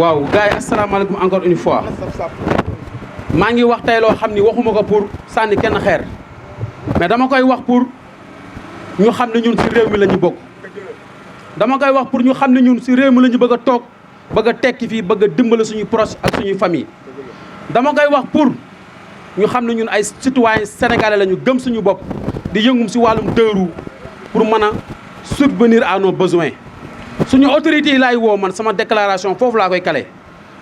waaw gars yi asalaamaaleykum encore une fois maa ngi wax tey loo xam ni waxuma ko pour sànni kenn xeer mais dama koy wax pour ñu xam ne ñun si réew mi la ñu bokk. dama koy wax pour ñu xam ne ñun si réew mi la ñu bëgg a toog bëgg a tekki fii bëgg a dimbale suñuy proche ak suñuy famille. dama koy wax pour ñu xam ne ñun ay citoyens sénégalais la ñu gëm suñu bopp di yëngum si wàllum deux roues pour mën a subvenir à nos besoins. suñu autorités yi laay woo man sama déclaration foofu laa koy kale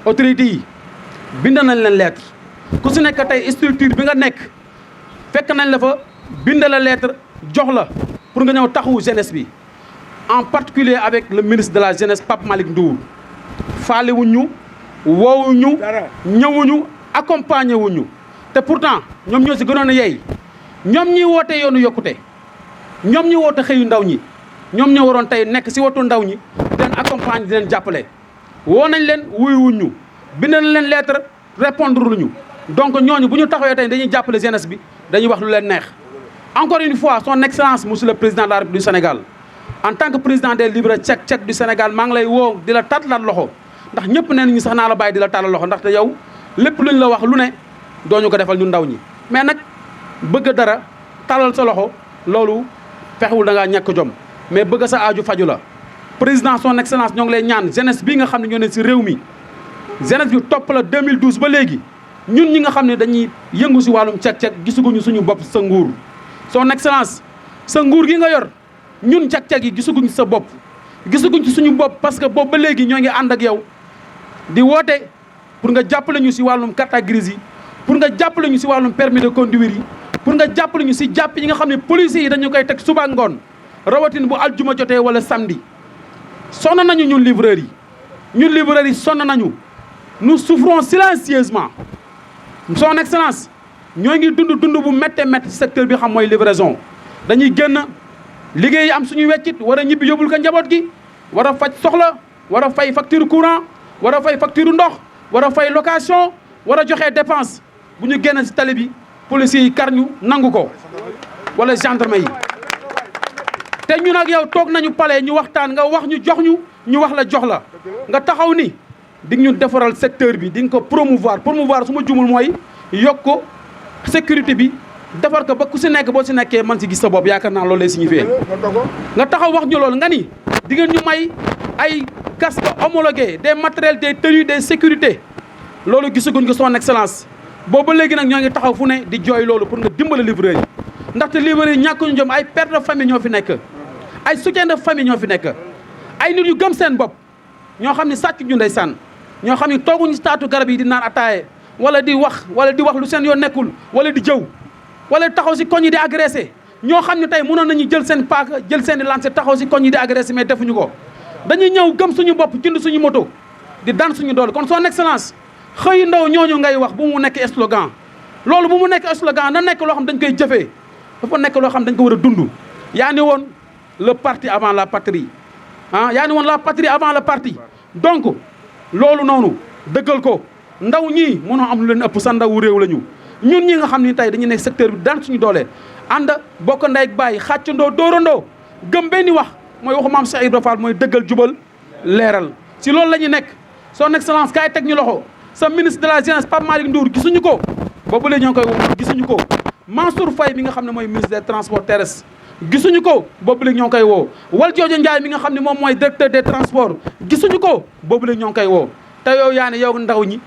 autorités yi bind nañ leen lettre ku si nekk tey structure bi nga nekk fekk nañ la fa bind la lettre jox la pour nga ñëw taxawu jeunesse bi en particulier avec le ministre de la jeunesse Pape Malick Ndour faale wuñu woowuñu ñëwuñu accompagner wuñu te pourtant ñoom ñoo si gënoon a yey ñoom ñi woote yoonu yokkute ñoom ñi woote xëyu ndaw ñi ñoom ñoo waroon tey nekk si watu ndaw ñi di leen accompagner di leen jàppale woo nañ leen wuyuwuñu bind nañ leen lettre répondre luñu donc ñooñu bu ñu taxawee tey dañuy jàppale jeunesse bi dañuy wax lu leen neex. encore une fois son excellence monsieur le président de la République du Sénégal en tant que président des libres tchèques du Sénégal maa ngi lay woo di la tàllal loxo ndax ñëpp nee nañu sax naa la bàyyi di la tàllal loxo ndaxte yow lépp luñ la wax lu ne dooñu ko defal ñu ndaw ñi mais nag bëgg dara tàllal sa loxo loolu fexewul da ngaa ñàkk jom mais bëgg sa aaju faju la président son excellence ñoo ngi lay ñaan jeunesse bii nga xam ne ñoo ne si réew mi jeunesse bi topp la 2012 ba léegi ñun ñi nga xam ne dañuy yëngu si wàllum cek-cek gisuguñu suñu bopp sa nguur son excellence sa nguur gi nga yor ñun cek-cek yi gisuguñu sa bopp gisuguñ ci suñu bopp parce que boobu ba léegi ñoo ngi ànd ak yow di woote pour nga jàppale ñu si wàllum carte grise yi pour nga jàppale ñu si wàllum permis de conduire yi pour nga jàppale ñu si jàpp yi nga xam ne policiers yi dañu koy teg suba ngoon rawatina bu aljuma jotee wala samedi sonn nañu ñun livreurs yi sonn nañu nous souffrons silencieusement son excellence ñoo ngi dund bu métte secteur bi xam mooy livraison dañuy génn liggéey am suñu weccit war a ñibbi yóbbul ko njaboot gi war a faj soxla war a fay facture courant war a fay facture ndox war a fay location war a joxe dépense bu ñu génn si tali bi policiers yi kar ñu nangu ko wala gendarme yi te ñun ak yow toog nañu palais ñu waxtaan nga wax ñu jox ñu wax la jox la nga taxaw ni di ñu defaral secteur bi di nga ko promouvoir su ma jumul mooy yokk ko sécurité bi defar ko ba ku si nekk boo si nekkee man si gis sa bopp yaakaar naa loolu lay signifié nga taxaw wax ñu loolu nga ni di ngeen ñu may ay casque homologué des matériels des tenues des sécurités loolu gisaguñ ko son excellence boobu léegi nag ñoo ngi taxaw fu ne di jooy loolu pour nga dimbale livreurs yi ndaxte livreurs yi ñàkkuñu jom ay père de famille ñoo fi nekk ay soutien de famille ñoo fi nekk ay nit yu gëm seen bopp ñoo xam ne sàcc ñu ndeysaan ñoo xam ne tooguñu si taatu garab yi di naan ataaye wala di wax lu seen yoon nekkul wala di jëw wala taxaw si koñ yi di agressé ñoo xam ne tey mënoon nañu jël seen paaka jël seen i lancé taxaw si koñ yi di agressé mais defuñu ko dañuy ñëw gëm suñu bopp jënd suñu moto di daan suñu doole kon son excellence xëy ndaw ñooñu ngay wax bu mu nekk slogan loolu bu mu nekk slogan na nekk loo xam dañ koy jëfee dafa nekk loo xam dañ ko war a dund yaa ni woon le parti avant la patrie yaa ni woon la patrie avant le parti donc loolu noonu dëggal ko ndaw ñii mënoo am lu leen ëpp sa ndawu réew la ñu ñun ñi nga xam ni tey dañuy nekk secteur bi daan suñu doole ànd bokk ndey ak bàyyi xàccandoo dóorandoo gëm benn wax mooy waxu maam Cheikh Ibrahima Fall mooy dëggal jubal leeral si loolu la ñu nekk son excellence kaay teg ñu loxo sa ministre de la jeunesse Pape Malick Ndour gisuñu ko boobu léegi ñoo ngi koy woo gisuñu ko Mansour Faye mi nga xam ne mooy ministre des transports terrestres gisuñu ko boobu léegi ñoo ngi koy woo Valdiodio Ndiaye mi nga xam ne moom mooy directeur des transports gisuñu ko boobu léegi ñoo ngi koy woo te yow yaa ne yow ndaw ñi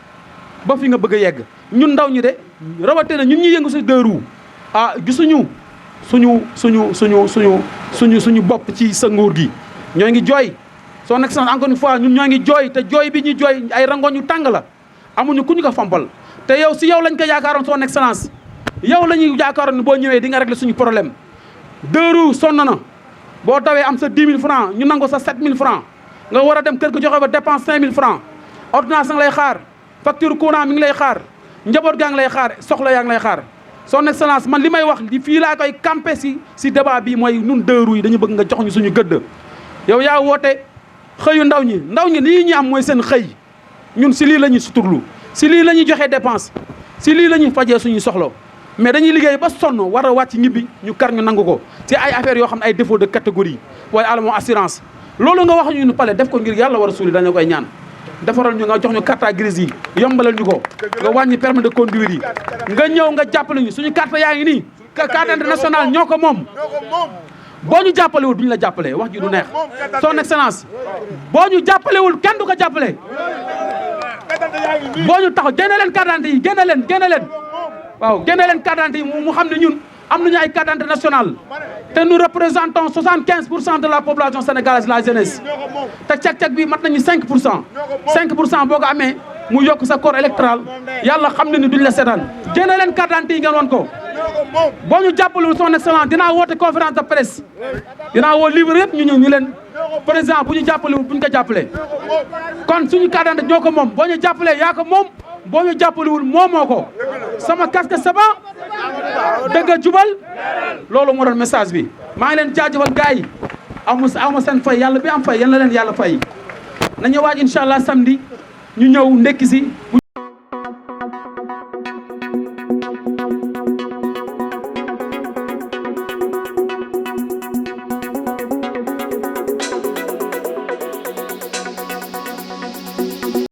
ba fi nga bëgg a yegg ñun ndaw ñi de rawatina ñun ñuy yëngu si deux roues gisuñu suñu bopp ci sa nguur gi ñoo ngi jooy son excellence encore une fois ñun ñoo ngi jooy te jooy bi ñu jooy ay rangoon ñu tàng la amuñu ku ñu ko fompal te yow si yow lañ ko yaakaaroon son excellence yow la ñuy yaakaaroon ne boo ñëwee di nga régler suñu problème deux roues sonn na boo dawee am sa 10 000 francs ñu nango sa 7 000 francs nga war a dem kër ga joxe ba dépense 5 000 francs ordonnance nga lay xaar facture courant mi ngi lay xaar njaboot gaa ngi lay xaar soxla yaa ngi lay xaar son excellence man li may wax li fii laa koy campé si débat bi mooy ñun deux roues yi dañu bëgg nga jox ñu suñu gëdd yow yaa woote xëyu ndaw ñi lii ñu am mooy seen xëy ñun si lii la ñuy suturlu si lii la ñuy joxee dépense si lii la ñuy fajee suñuy soxla mais dañuy liggéey ba sonn war a wàcc ñibbi ñu kar ñu nangu ko ci ay affaires yoo xam ne ay défaut de catégorie waaye alamoo assurance loolu nga wax ñu nu pale def ko ngir yàlla war a suuli dañu koy ñaan defaral ñu nga jox ñu carte grise yi yombalal ñu ko nga wàññi permis de conduire yi nga ñëw nga jàppale ñu suñu carte yaa ngi nii carte nationale ñoo ko moom boo ñu jàppalewul duñu la jàppale wax ji du neex son excellence boo ñu jàppalewul kenn du ko jàppale boo ñu taxaw génne leen carte d'identité yi génne leen waaw génne leen carte d'identité yi mu xam ne ñun am nañu ay carte d'identité nationale te nous représentons 75% de la population sénégalaise la jeunesse te cag-cag bi mat nañu 5% boo ko amee mu yokk sa corps électoral yàlla xam ne ni duñ la seetaan génne leen carte d'identité yi ngeen woon ko boo ñu jàppalewul son excellence dinaa woote conférence de presse dinaa woo livre yëpp ñu ñëw ñu leen président bu ñu jàppalewul bu ñu ko jàppale kon suñu carte d'identité ñoo ko moom boo ñu jàppalee yaa ko moom boo ñu jàppalewul moomoo ko sama casque saba dëgg jubal loolu moo doon message bi maa ngi leen jaajëfal gars yi awma seen fay yàlla bi am fay yal na leen yàlla fay nañu waaj incha allah samedi ñu ñëw ndekki si